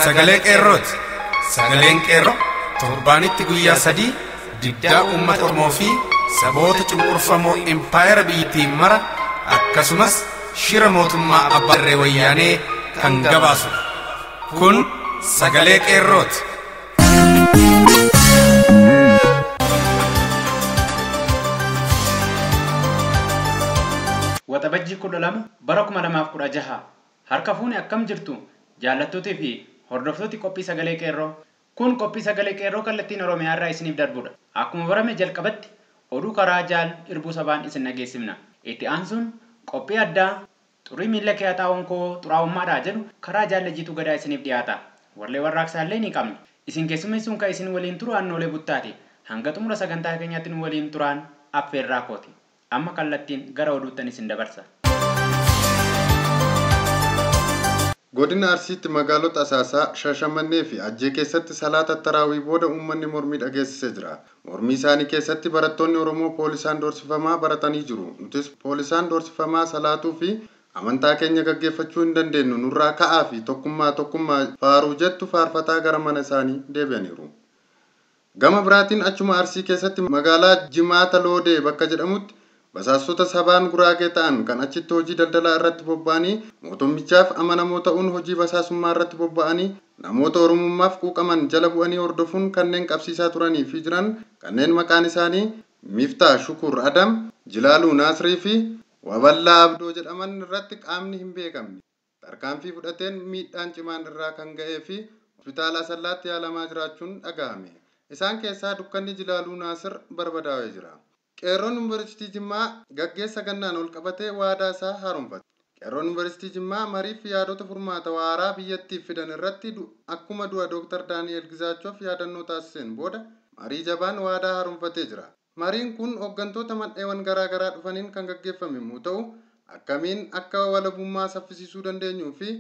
Sagalee Qeerrooti. Sagaleen Qeerroo torbaanitti guyyaa 3 diddaa uummata Oromoo fi saboota cunqurfamoo impaayera biyyattiin mara akkasumas shira mootummaa abbaa irree wayyaanee kan gabaasudha. Kun Sagalee Qeerrooti. Waxabajjii 12 bara 2016 harka fuuni akkam jirtu jaallattootii fi hordoftooti qophii Sagalee Qeerroo. Kun qophii Sagalee Qeerroo kallattiin Oromiyaa irraa isiniif darbudha. Akkuma barame jalqabatti oduu karaa jaal Irbuu Sabaan isin dhageessifna. Itti aansuun qophii addaa xurii miilla kee haxaa'uun koo xuraa'ummaadha jedhu karaa jaal Jiituu Gadaa isiniif dhiyaata. Warlee warraaqsaallee ni qabna. Isin keessummeessuun kan isin waliin turu Aannoolee Buttaati. Hanga xumura sagantaa keenyaatti nu waliin turaan affeerraa kooti. Amma kallattiin gara oduuttan isin dabarsa. Godina Arsiitti magaalota Asaasaa, Shaashamannee fi Ajjee keessatti salaata taraawii booda uummanni mormii dhageessisee jira. Mormii isaanii keessatti barattoonni Oromoo poolisaan doorsifamaa baratanii jiru. Nutis poolisaan doorsifamaa salaatuu fi amantaa keenya gaggeeffachuu hin dandeenyu, nurraa ka'aa fi tokkummaa tokkummaa faaruu jettu faarfataa gara mana isaanii deebi'aniiru. Gama biraatiin achuma Arsii keessatti magaalaa Jimaata Loodee bakka jedhamutti basaastota sabaan Guraagee ta'an kan achitti hojii daldalaa irratti bobba'anii mootummichaaf amanamoo ta'uun hojii basaasummaa irratti bobba'anii namoota Oromummaaf quuqaman jala bu'anii hordofuun kanneen qabsiisaa turanii fi jiran kanneen maqaan isaanii Miftaa Shukur Adam, Jilaaluu Naasrii fi Waballaa Abdoo jedhaman irratti qaamni hin beekamne tarkaanfii fudhateen miidhaan cimaan irraa kan ga'ee fi hospitaala Asallaatti yaalamaa jiraachuun dhaga'ame. Isaan keessaa dukkanni Jilaaluu Naasir barbadaa'ee jira. Qeerroon Yuunivarsiitii Jimmaa gaggeessa gannaan ol qabatee waadaa isaa haaromfate. Qeerroon Yuunivarsiitii Jimmaa mariif yaadota furmaata waaraa biyyattiif fidan irratti akkuma du'a Dooktar Daani'el Gizaachoof yaadannoo taasiseen booda marii jabaan waadaa haaromfatee jira. Mariin kun hooggantoota mandheewwan garaa garaa dhufaniin kan gaggeeffame yommuu ta'u, akkamiin akka walabummaa saffisiisuu dandeenyuu fi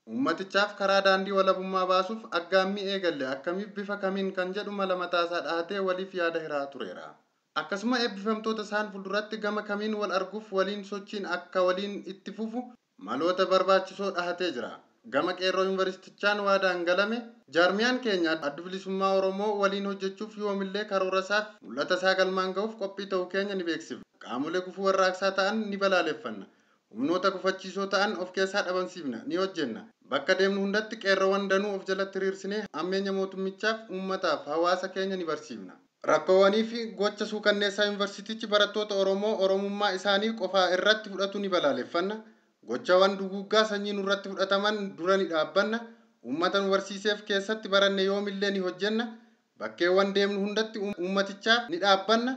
uummatichaaf karaa daandii walabummaa baasuuf aggaammii eegalle akkamiif bifa kamiin kan jedhu mala mataasaa dhahatee waliif yaada hiraa tureera. Akkasuma eebbifamtoota isaan fuulduratti gama kamiin wal arguuf waliin sochiin akka waliin itti fufu maloota barbaachisoo dhahatee jira. Gama Qeerroo Yuunivarsiitichaan waadaan galame jaarmiyaan keenya Adda Bilisummaa Oromoo waliin hojjechuuf yoomillee karoora isaaf mul'ata isaa galmaan ga'uuf qophii ta'uu keenya ni beeksifna. Qaamolee gufuu warraaqsaa ta'an ni balaaleffanna. Humnoota gufachiisoo ta'an of keessaa dhabamsiifna, ni hojjenna. Bakka deemnu hundatti qeerroowwan danuu of jalatti hiriirsinee hammeenya mootummichaaf, uummataaf, hawaasa keenya ni barsiifna. Rakkoowwanii fi gocha suukanneessaa yuunivarsiitichi barattoota Oromoo Oromummaa isaanii qofaa irratti fudhatu ni balaaleffanna. Gochawwan duguuggaa sanyii nurratti fudhataman dura ni dhaabbanna. Uummata nu barsiiseef keessatti baranne yoomillee ni hojjenna. Bakkeewwan deemnu hundatti uummatichaaf ni dhaabbanna.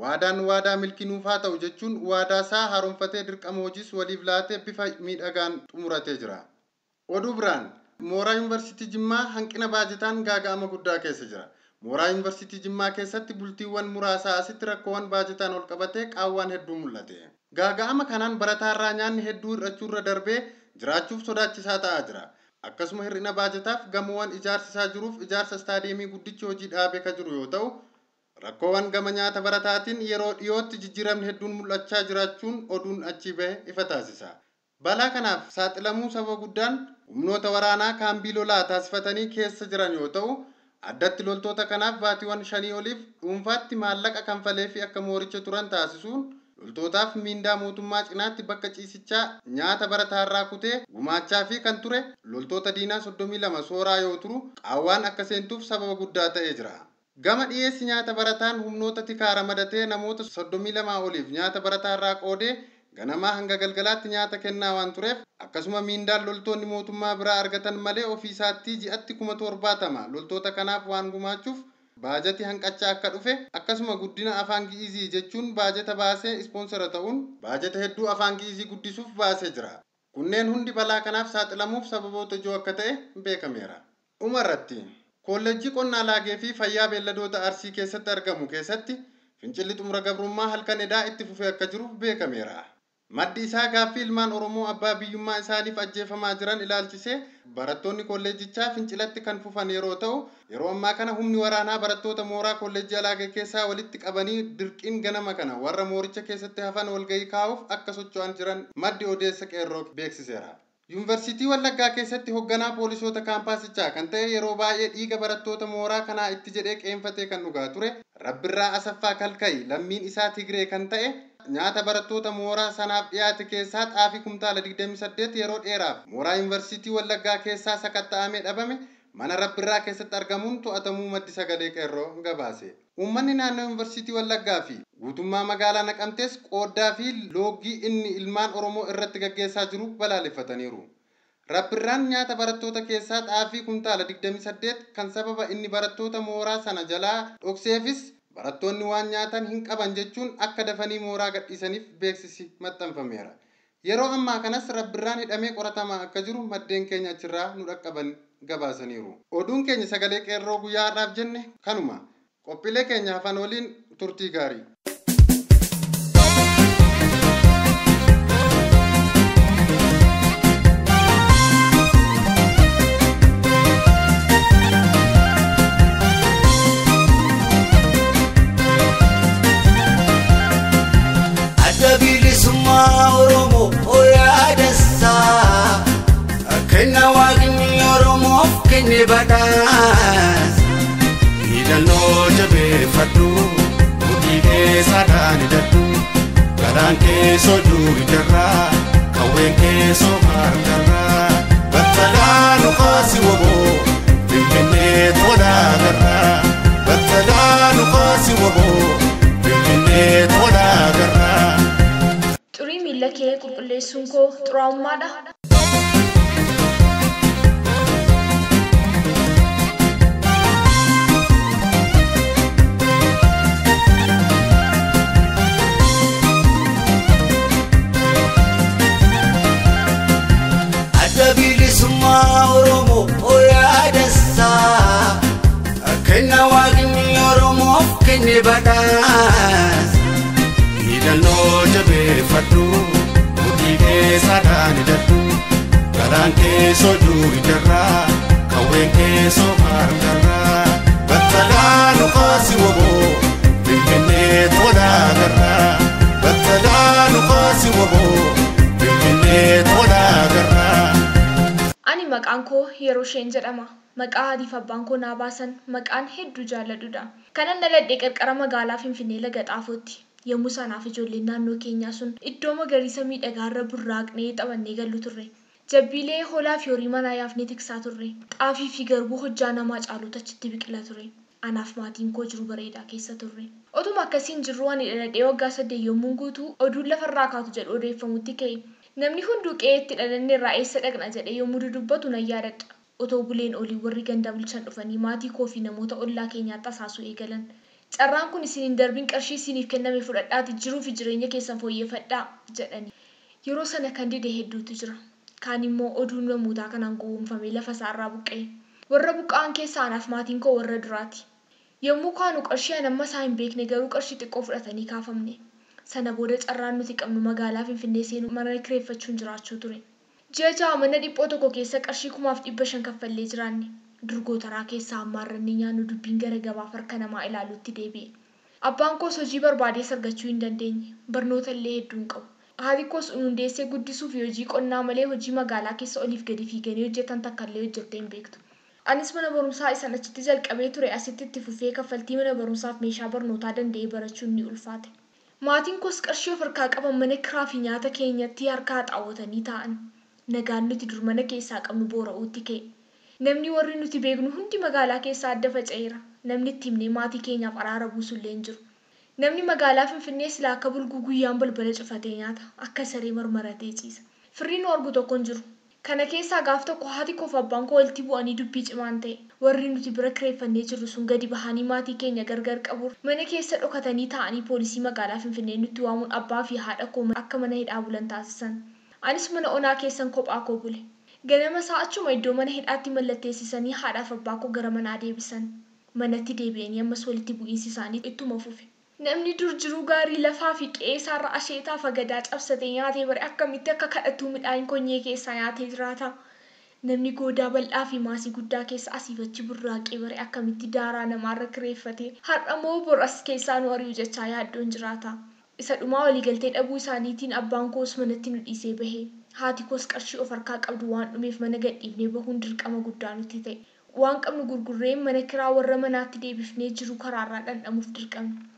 Waadaan waadaa milkii nuuf haa ta'u jechuun waadaa isaa haaromfatee dirqama hojiis waliif laatee bifa miidhagaan xumuratee jira. Oduu biraan mooraa Yuunivarsiitii Jimmaa hanqina baajetaan gaaga'ama guddaa keessa jira. Mooraa Yuunivarsiitii Jimmaa keessatti bultiiwwan muraasaa asitti rakkoowwan baajetaan ol qabatee qaawwaan hedduu mul'ate. Gaaga'ama kanaan barataarraa nyaanni hedduu hir'achuurra darbee jiraachuuf sodaachisaa ta'aa jira. Akkasuma hir'ina baajetaaf gamoowwan ijaarsisaa jiruuf ijaarsa istaadiyeemii guddichi hojii dhaabee kan jiru yoo ta'u, rakkoowwan gama nyaata barataatiin yeroo dhiyootti jijjiiramni hedduun mul'achaa jiraachuun oduun achii bahe ifa taasisa. Balaa kanaaf saaxilamuu sababa guddaan humnoota waraanaa kaambii lolaa taasifatanii keessa jiran yoo ta'u, addatti loltoota kanaaf baatiiwwan 5 oliif dhuunfaatti maallaqa kanfalee fi akka mooricha turan taasisuun loltootaaf miindaa mootummaa cinaatti bakka ciisichaa nyaata barataarraa kutee gumaachaa fi kan ture loltoota diinaa 32 sooraa yoo turu qaawwaan akka seentuuf sababa guddaa ta'ee jira. Gama dhiyeessi nyaata barataan humnoota tikaa ramadatee namoota 32 oliif nyaata barataarraa qoodee ganamaa hanga galgalaatti nyaata kennaa waan tureef akkasuma miindaan loltoonni mootummaa biraa argatan malee ofiisaatti ji'atti 70,000 loltoota kanaaf waan gumaachuuf baajati hanqachaa akka dhufe akkasuma guddina afaan Gi'izii jechuun baajata baasee ispoonsara ta'uun baajata hedduu afaan Gi'izii guddisuuf baasee jira. Kunneen hundi balaa kanaaf saaxilamuuf sababoota ijoo akka ta'e beekameera. Dhuma irratti kolleejjii qonnaa Laagee fi fayyaa beelladoota Arsii keessatti argamu keessatti fincilli xumura gabrummaa halkan edaa itti fufee akka jiru beekameera. Maddi isaa gaaffii ilmaan Oromoo abbaa biyyummaa isaaniif ajjeefamaa jiran ilaalchisee barattoonni kolleejjichaa fincilatti kan fufan yeroo ta'u, yeroo ammaa kana humni waraanaa barattoota mooraa kolleejjii Alaagee keessaa walitti qabanii dirqiin ganama kana warra mooricha keessatti hafan walgahii kaa'uuf akka socho'an jiran maddi odeessa Qeerroo beeksiseera. Yuunivarsiitii Wallaggaa keessatti hoogganaa poolisoota kaampaasichaa kan ta'e yeroo baay'ee dhiiga barattoota mooraa kanaa itti jedhee qeenfatee kan dhugaa ture Rabbirraa Asaffaa Kalkayi lammiin isaa Tigree kan ta'e nyaata barattoota mooraa sanaaf dhiyaate keessaa xaafii kumtaala 28 yeroo dheeraaf mooraa Yuunivarsiitii Wallaggaa keessaa sakatta'amee dhabame mana Rabbirraa keessatti argamuun to'atamuu maddi sagalee qeerroo gabaase. Uummanni naannoo Yuunivarsiitii Wallaggaa fi guutummaa magaalaa Naqamtees qooddaa fi looggii inni ilmaan Oromoo irratti gaggeessaa jiru balaaleffataniiru. Rabbirraan nyaata barattoota keessaa xaafii kumtaala 28 kan sababa inni barattoota mooraa sana jalaa dhokseefis barattoonni waan nyaatan hin qaban jechuun akka dafanii mooraa gadhiisaniif beeksisi maxxanfameera. Yeroo ammaa kanas Rabbirraan hidhamee qoratamaa akka jiru maddeen keenya achirraa nu dhaqqaban gabaasaniiru. Oduun keenya sagalee qeerroo guyyaa har'aaf jenne kanuma. Qophiilee keenya hafan waliin turtii gaarii. Adda bilisummaa Oromoo yaadessaa kenna waaqni Oromoof kenne badhaasa. Hidhannoo jabeeffadhu mudhii keessaadhaan hidhadhu garaan keessoo duwidarraa qawween keessoo harkarraa battalaa nu kaasi woboo finfinnee tolaa garraa battalaa nu kaasi woboo finfinnee tolaa garraa. Xurii miila kee qulqulleessuun koo xuraa'ummaadha. Adda bilisummaa Oromoo yaadessaa kenna waaqni Oromoof kenne badhaasa. Hidhannoo jabeeffadhu mudhii keessaadhaan hidhadhu garaan keessoo duwidarraa qawween keessoo harkarraa battalaa nu kaasi woboo finfinnee tolaa garraa battalaa nu kaasi woboo finfinnee tolaa garraa. Ani maqaan koo yeroo isheen jedhama. Maqaa haatiif abbaan koo naa baasan maqaan hedduu jaalladhudha. Kanan dhaladhe qarqara magaalaa Finfinnee laga Xaafootti. Yommuu sanaaf ijoolleen naannoo keenyaa sun iddoo magariisa miidhagaarra burraaqnee taphannee gallu turre. Jabbiilee hoolaa fi horii manaa yaafnee tiksaa turre. Xaafii fi garbuu hojjaa namaa caalutu achitti biqila ture. Anaaf maatiin koo jiru bareedaa keessa turre. Otuma akkasiin jirru ani dhaladhee waggaa 8 yommuu guutu oduun lafarraa kaatu jedhu odeeffamutti ka'e. Namni hunduu qe'ee itti dhalanne irraa eessa dhaqna jedhee yommuu dudubbatu nan yaadadha. Otoo buleen olii warri ganda bulchan dhufanii maatii koo fi namoota ollaa keenyaatti tasaasuu eegalan. Carraan kun isin hin darbin qarshii isiniif kenname fudhadhaati jiruu fi jireenya keessan fooyyeffadhaa jedhani. Yeroo sana kan dide hedduutu jira. Kaan immoo oduu namootaa kanaan gowwoomfamee lafa isaarraa buqqa'e. Warra buqqa'an keessaa anaaf maatiin koo warra duraati. Yommuu kaanu qarshii an amma isaa hin beekne garuu qarshii xiqqoo fudhatanii kaafamne. Sana booda carraan nuti qabnu magaalaa Finfinnee seenuu mana kireeffachuun jiraachuu ture. Ji'a 6 mana dhiphoo tokko keessa qarshii 1500 kaffallee jiraanne. Durgoo taraa keessaa hammaarrannee nyaannu dubbiin gara gabaaf harka namaa ilaaluutti deebi'e. Abbaan koos hojii barbaadees argachuu hin dandeenye. Barnoota illee hedduu hin qabu. Haati koos hundeessee guddisuu fi hojii qonnaa malee hojii magaalaa keessa oliif gadi fiiganii hojjetan takka illee hojjettee hin beektu. Anis mana barumsaa isaan achitti jalqabee ture asitti itti fufee kaffaltii mana barumsaaf meeshaa barnootaa danda'ee barachuun ni ulfaate. Maatiin koos qarshii of harkaa qaban mana kiraa fi nyaata keenyatti harkaa xaawwatanii taa'an. Nagaan nuti dur mana keessaa qabnu boora'uutti ka'e. Namni warri nuti beeknu hundi magaalaa keessaa adda faca'eera. Namni itti himnee maatii keenyaaf araara buusullee hin jiru. Namni magaalaa Finfinnee silaa akka bulguu guyyaan balbala cufatee nyaata. Akka saree marmaratee ciisa. Firri nu argu tokko hin jiru. Kana keessaa gaaf tokko haati koof abbaan koo walitti bu'anii dubbii cimaan ta'e. Warri nuti bira kireeffannee jirru sun gadi bahanii maatii keenya gargar qabu. Mana keessa dhokatanii taa'anii poolisii magaalaa Finfinnee nutti waamuun abbaa fi haadha koo akka mana hidhaa bulan taasisan. Anis mana onaa keessan kophaa koo bule. Ganama isaa achuma iddoo mana hidhaatti mallatteessisanii haadhaaf abbaa koo gara manaa deebisan. Manatti deebi'anii ammas walitti bu'iinsi isaanii ittuma fufe. Namni dur jiruu gaarii lafaa fi qe'ee isaarra asheetaa fagadaa cabsatee nyaatee bare akkamitti akka kadhattuu midhaan konyee keessaa nyaatee jiraata. Namni goodaa bal'aa fi maasii guddaa keessa asiif achi burraaqee bare akkamitti daaraa namaarra kireeffatee har'a moo bor as keessaa nu ari'u jechaa yaaddoon jiraata. Isa dhumaa waliigaltee dhabuu isaaniitiin abbaan koos manatti nu dhiisee bahe. Haati koos qarshii of harkaa qabdu waan dhumeef mana gadhiifnee bahuun dirqama guddaa nutti ta'e. Waan qabnu gurgurree mana kiraa warra manaatti deebifnee jiru karaarraa dhandhamuuf dirqamne.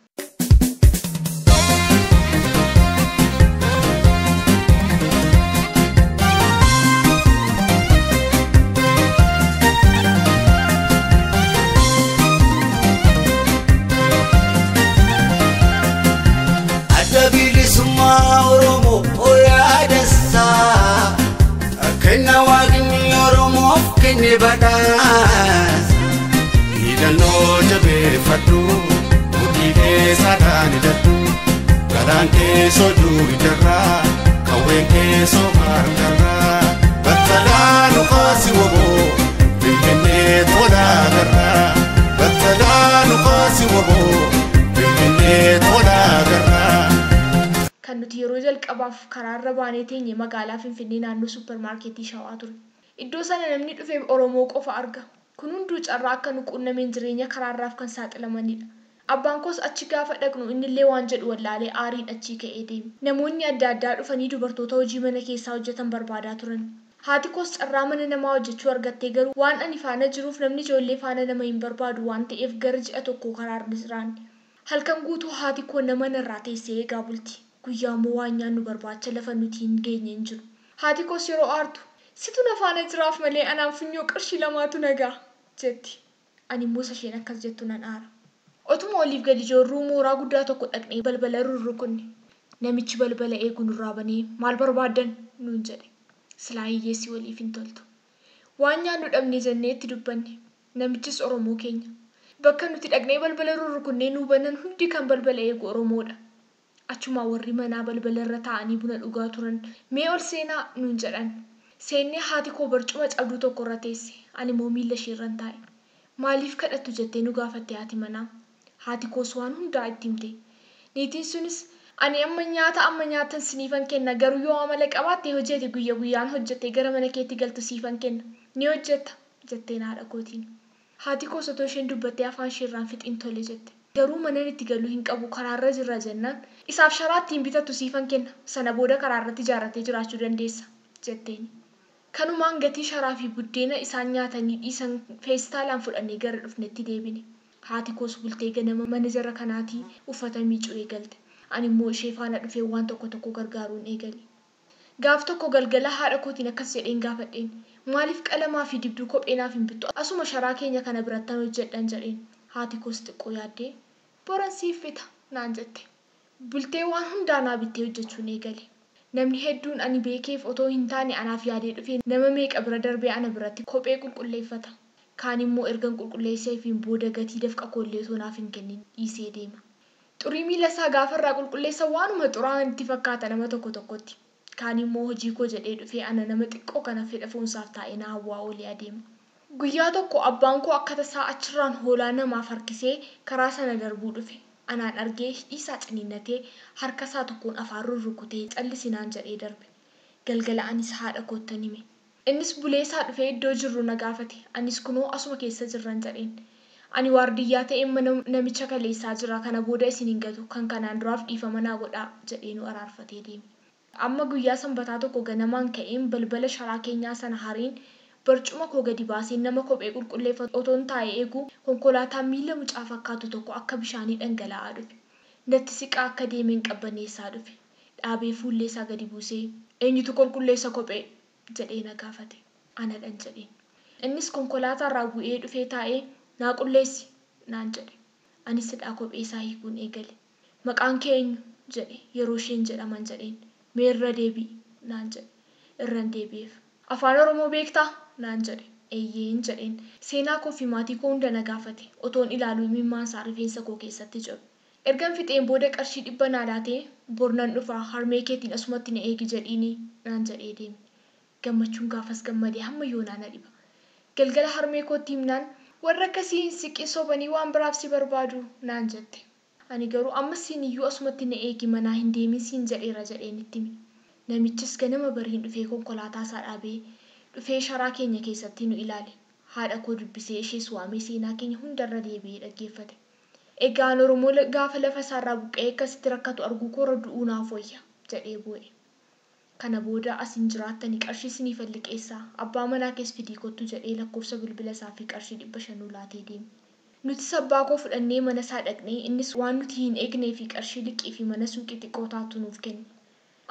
Adda bilisummaa Oromoo yaadassaa kenna waaqni Oromoof kenne badhaasa. Hidhannoo jabeeffadhu mudhii keessaadhaan hidhadhu garaan keessoo duwidarraa qawween keessoo harkarraa battalaa nu kaasi woboo finfinnee tolaa garraa battalaa nu kaasi woboo finfinnee tolaa garraa. Kan nuti yeroo jalqabaaf karaarra baanee teenye magaalaa Finfinnee naannoo suppermaarkeetii Shawaa ture. Iddoo sana namni dhufee Oromoo qofa arga. Kun hunduu carraa akka nu quunnameen jireenya karaarraaf kan saaxilamanidha. Abbaan koos achi gaafa dhaqnu innillee waan jedhu wallaalee aariin achii ka'ee deeme. Namoonni adda addaa dhufanii dubartoota hojii mana keessaa hojjetan barbaadaa turan. Haati koos carraa mana namaa hojjechuu argattee garuu waan ani faana jiruuf namni ijoollee faana nama hin barbaadu waan ta'eef gara ji'a tokkoo karaarra jiraanne. Halkan guutuu haati koo nama narraa teessee eegaa bulti. Guyyaa immoo waan nyaannu barbaacha lafa nuti hin geenye hin jiru. Haati koos yeroo aartu situ na faana jiraaf malee anaan funyoo qarshii lamaatu nagaa jetti. Ani immoo isheen akkas jettu nan aara. Otuma oliif gadi joorruu mooraa guddaa tokko dhaqnee balbala rurrukunne. Namichi balbala eegu nurraa banee maal barbaaddan nuun jedhe. Silaa hiyyeessi waliif hin toltu. Waan nyaannu dhabne jennee itti dubbanne. Namichis Oromoo keenya. Bakka nuti dhaqnee balbala rurrukunnee nuu banan hundi kan balbala eegu Oromoodha. Achumaa warri manaa balbala irra taa'anii buna dhugaa turan mee ol seenaa nuun jedhan. Seennee haati koo barcuma cabduu tokko irra teesse. Ani immoo miilla isheerran taa'e. Maaliif kadhattu jettee nu gaafatte haati manaa. Haati koos waan hundaa itti himte. Niitiin sunis ani amma nyaata amma nyaatan siniifan kenna garuu yoo amala qabaatte hojjete guyya guyyaan hojjettee gara mana keetti galtu siifan kenna. Ni hojjetta jetteen haadha kootiin. Haati koos otoo isheen dubbattee afaan isheerraan fixiin tole jette. Garuu manan itti galuu hin qabu karaarra jirra jennaan isaaf sharaa ittiin bitattu siifan kenna sana booda karaarratti ijaarrattee jiraachuu dandeessa jetteen. Kanumaan gatii sharaa fi buddeena isaan nyaatanii dhiisan feestaalaan fudhannee gara dhufnetti deebine. Haati koos bultee ganama mana jara kanaatii uffata miicuu eegalte. Ani immoo ishee faana dhufee waan tokko tokko gargaaruun eegale. Gaaf tokko galgala haadha kootiin akkas jedheen gaafadheen. Maaliif qalamaa fi dibduu kophee naaf hin bittu? Asuma sharaa keenya kana birattan hojjedhan jedheen. Haati koos xiqqoo yaaddee boran siif bita naan jette. Bultee waan hundaa naa bittee hojjechuun eegale. Namni hedduun ani beekeef otoo hin taane anaaf yaadee dhufee nama meeqa bira darbee ana biratti kophee qulqulleeffata. Kaan immoo ergan qulqulleesseefiin booda gatii dafqa koollee osoo naaf hin kennin dhiisee deema. Xurii miila isaa gaafarraa qulqulleessa waanuma xuraa'an itti fakkaata nama tokko tokkotti. Kaan immoo hojii koo jedhee dhufee ana nama xiqqoo kana fedha foonsaaf taa'ee na hawwaa oolee adeema. Guyyaa tokko abbaan koo akka tasaa achirraan hoolaa namaaf harkisee karaa sana darbuu dhufe. Anaan argee hidhii isaa ciniinnatee harka isaa tokkoon afaan rurrukutee callisinaan jedhee darbe. Galgala anis haadha koottan hime. Innis bulee isaa dhufee iddoo jirru na gaafate. Anis kunoo asuma keessa jirran jedheen. Ani waardiyyaa ta'een mana namicha kaleessaa jira kana booda isin hin gatu kan kanaan duraaf dhiifama naa godhaa jedhee nu araarfatee deeme. Amma guyyaa sanbataa tokko ganamaan ka'een balbala sharaa keenyaa sana hareen barcuma koo gadi baaseen nama kophee qulqulleeffatu otoon taa'ee eegu konkolaataan miila mucaa fakkaatu tokko akka bishaanii dhangala'aa dhufe. Natti siqaa akka deemeen qabbaneessaa dhufe. Dhaabee fuullee isaa gadi buusee eenyutu qulqulleessa kophee jedhee na gaafate. Anadhan jedheen. Innis konkolaataarraa bu'ee dhufee taa'ee naa qulleessi naan jedhe. Anis hidhaa kophee isaa hiikuun eegale. Maqaan kee eenyu jedhe yeroo isheen jedhaman jedheen. Mee irra deebi'i naan jedhe. Irran deebi'eef. Afaan Oromoo beektaa naan jedhe. Eeyyeen jedheen. Seenaa koo fi maatii koo hunda na gaafate. Otoon ilaaluu imimmaan isaa rifeensa koo keessatti jiru. Ergan fixeen booda qarshii 100 naa laatee bornan dhufaa harmee keetiin asumatti na eegi jedhiini naan jedhee deeme. Gammachuun gaafas gammadee hamma yoonaa na dhiba. Galgala harmee kootti himnaan warra akkasii hin siqin sobanii waan biraaf si barbaadu naan jette. Ani garuu amma siin iyyuu asumatti na eegi manaa hin deemin siin jedheera jedheen itti hime. Namichis ganama bariin dhufee konkolaataa isaa dhaabee dhufee sharaa keenya keessatti nu ilaale. Haadha koo dubbisee ishees waamee seenaa keenya hundarra deebi'ee dhaggeeffate. Egaan Oromoo gaafa lafa isaarraa buqqa'ee akkasitti rakkatu arguu koorra du'uu naaf wayya jedhee boo'e. Kana booda as hin jiraattanii qarshii isiniif liqeessaa abbaa manaa kees fidii kottu jedhee lakkoofsa bilbila isaa fi qarshii 500 laatee deeme. Nutis abbaa koo fudhannee mana isaa dhaqnee innis waan nuti hin eegnee fi qarshii liqii fi mana suuqii xiqqoo taatu nuuf kenne.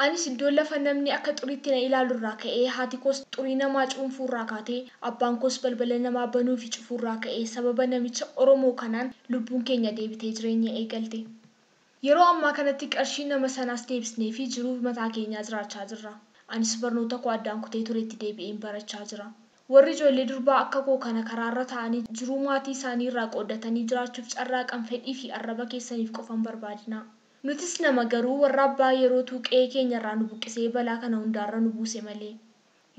Anis iddoo lafa namni akka xuriitti na ilaalu irraa ka'ee haati koos xurii namaa cuunfuu irraa kaatee abbaan koos balbala namaa banuu fi cufuu irraa ka'ee sababa namicha Oromoo kanaan lubbuun keenya deebitee jireenya eegalte. Yeroo ammaa kanatti qarshii nama sanaas deebisnee fi jiruu mataa keenyaa jiraachaa jirra. Anis barnoota koo addaan kutee turetti deebi'een barachaa jira. Warri ijoollee durbaa akka koo kana karaarra taa'anii jiruu maatii isaanii irraa qooddatanii jiraachuuf carraaqan fedhii fi arraba keessaniif qofan barbaadina. Nutis nama garuu warra abbaa yeroo tuuqee keenyarraa nu buqqisee balaa kana hundaarra nu buuse malee.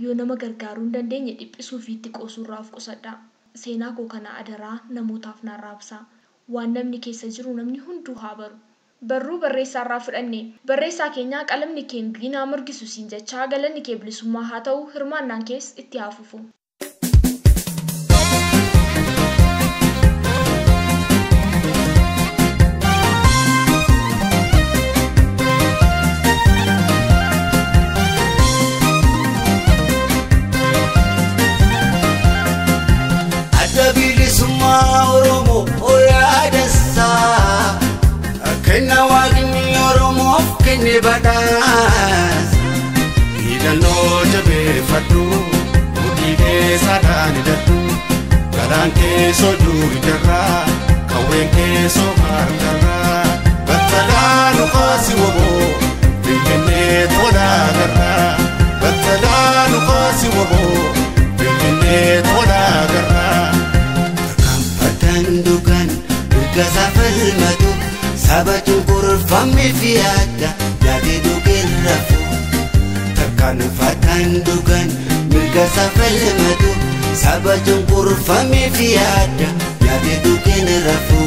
Yoo nama gargaaruu hin dandeenye dhiphisuu fi itti qoosuurraa of qusadha. Seenaa koo kana adaraa namootaaf naan raabsaa. Waan namni keessa jiru namni hunduu haa baru. Barruu barreessaarraa fudhanne. Barreessaa keenyaa qalamni kee hinaa margisu siin jechaa galanni kee bilisummaa haa ta'u hirmaannaan kees itti haa fufu. Adda bilisummaa Oromoo yaadassaa. Kenna waaqni Oromoof kenne badhaasa. Hidhannoo jabeeffadhu, mudhii keessaadhaan hidhadhu. Galaan keessoo duudarraa, qawween keessoo harkarraa. Battalaa nu kaasi woboo, Finfinnee tolaa garraa. Battalaa nu kaasi woboo, Finfinnee tolaa garraa. Tarkaanfataan dhugaan mirga isaa falmatu. Saba cunqurfame fi adda yaadee dhugeen rafu. Tarkaanfataan dhugaan mirga isaa falmatu. Saba cunqurfame fi adda yaadee dhugeen rafu.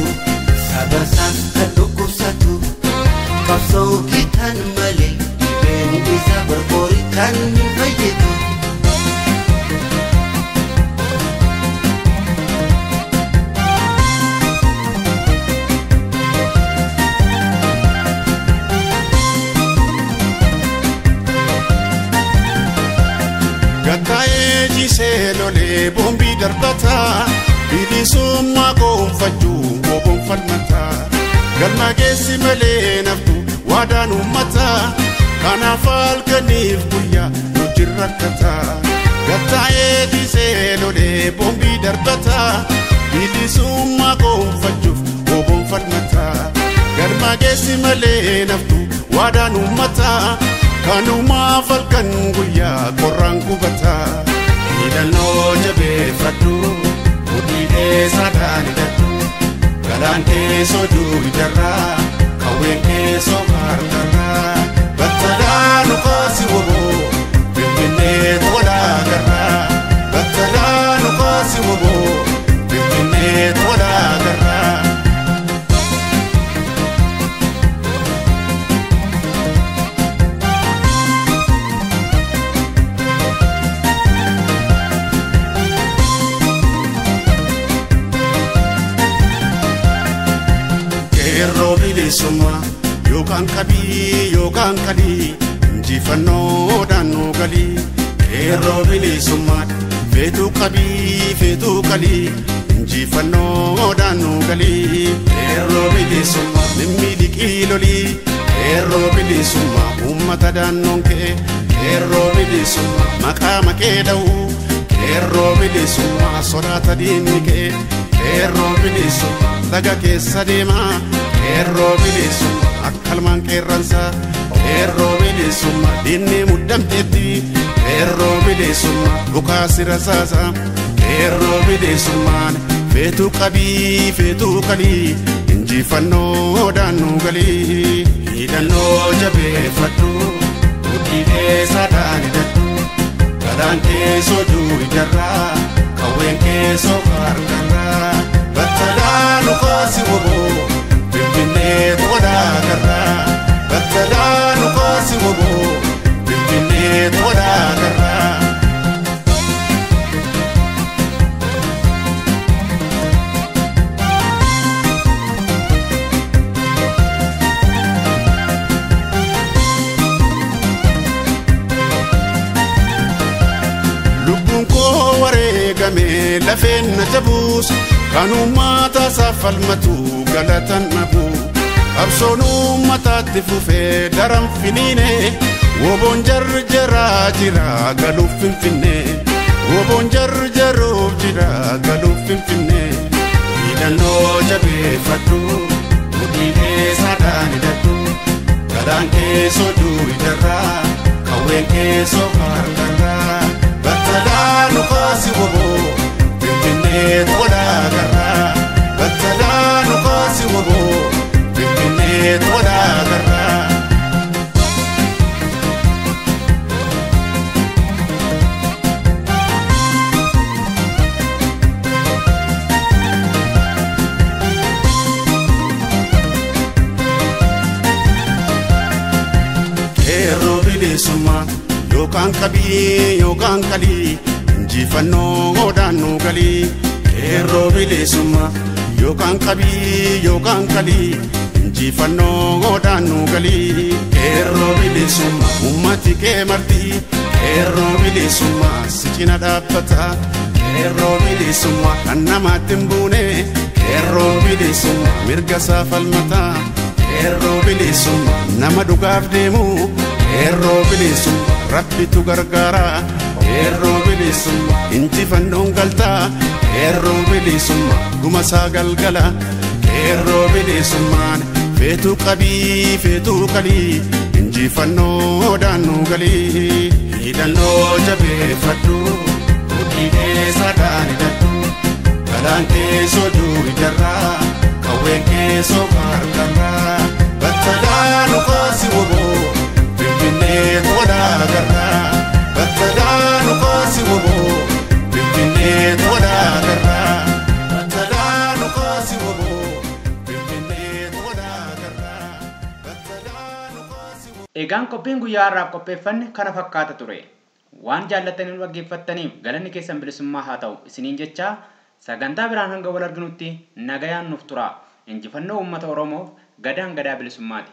Saba isaaf kan dhukkubsatu qabsoo kitaan malee dhibeen isaa barboori kan hin fayyitu. Gattaa'ee jiisee lolee boombii darbataa bilisummaa gonfachuu gonfalmataa galma geessi malee naftu waadaan uummataa kanaaf halkaniif guyyaa nuti rakkataa. Gattaa'ee jiisee lolee boombii darbataa bilisummaa gonfachuuf gonfalmataa galma geessi malee naftu waadaan uummataa. Kanumaaf halkan guyyaa qorraan gubataa. Hidhannoo jabeeffadhu, mudhii keessaadhaan hidhadhu. Galaan keessoo duudarraa, qawween keessoo harkarraa. Battalaa nu kaasi woboo, Finfinnee tolaa garraa. Battalaa nu kaasi woboo, Finfinnee tolaa garraa. Qeerroo bilisummaa yookaan qabii yookaan qalii injifannoodhaan nu galii. Qeerroo bilisummaa feetuu qabii feetuu qalii injifannoodhaan nu galii. Qeerroo bilisummaa mimmiidhiqii lolii. Qeerroo bilisummaa uummata daannoon ka'e. Qeerroo bilisummaa maqaa maqee dha'u. Qeerroo bilisummaa sodaata diinni ka'e. Qeerroo bilisummaa laga keessa deemaa. Qeerroo bilisummaa akka ilmaan qeerransaa. Qeerroo bilisummaa diinni muddamteetti. Qeerroo bilisummaa dhukaasi rasaasaa. Qeerroo bilisummaan feetuu qabii feetuu qalii injifannoodhaan nu galii. Hidhannoo jabeeffadhu, mudhii keessaadhaan hidhadhu. Galaan keessoo duudarraa, qawween keessoo harkarraa. Battalaa nu kaasi woboo, Finfinnee tolaa garraa. Battalaa nu kaasi woboo, Finfinnee tolaa garraa. lafeen na jabuus kan uummata isaaf falmatu galatan dhabu. Qabsoon uummataatti fufee daran finiine woboon jarjaraa jira galuuf Finfinnee. Woboon jarjaruuf jira galuuf Finfinnee. Hidhannoo jabeeffadhu mudhii keessaadhaan hidhadhu galaan keessoo duwidarraa qawween keessoo harkarraa battalaa nu kaasi woboo Finfinnee tolaa garraa battalaa nu kaasi woboo Finfinnee tolaa garraa. Yookaan qabii yookaan qalii injifannoo godhaan nu galii. Qeerroo bilisummaa yookaan qabii yookaan qalii injifannoo godhaan nu galii. Qeerroo bilisummaa uummati kee marti qeerroo bilisummaa si cina dhaabbata. Qeerroo bilisummaa kan namaatti hin buune qeerroo bilisummaa mirga isaa falmata. Qeerroo bilisummaa nama dhugaaf deemu qeerroo bilisummaa rabbitu gargaara. Qeerroo bilisummaa injifannoon galtaa qeerroo bilisummaa dhuma isaa galgala. Qeerroo bilisummaan feetuu qabii feetuu qalii injifannoo daannuu galii. Hidhannoo jabeeffadhu mudhii keessaadhaan hidhadhu galaan keessoo duwidarraa qawween keessoo harkarraa battalaa nu kaasi woboo Finfinnee tolaa garraa battalaa nu kaasi woboo Finfinnee tolaa garraa battalaa nu kaasi woboo Finfinnee tolaa garraa battalaa nu kaasi woboo. Egaan qophiin guyyaa har'aaf qopheeffanne kana fakkaata ture. Waan jaallattanii dhaggeeffattaniif galanni keessan bilisummaa haa ta'u isiniin jechaa sagantaa biraan hanga wal arginutti nagayaan nuuf tura. Injifannoo uummata Oromoof gadaan gadaa bilisummaati.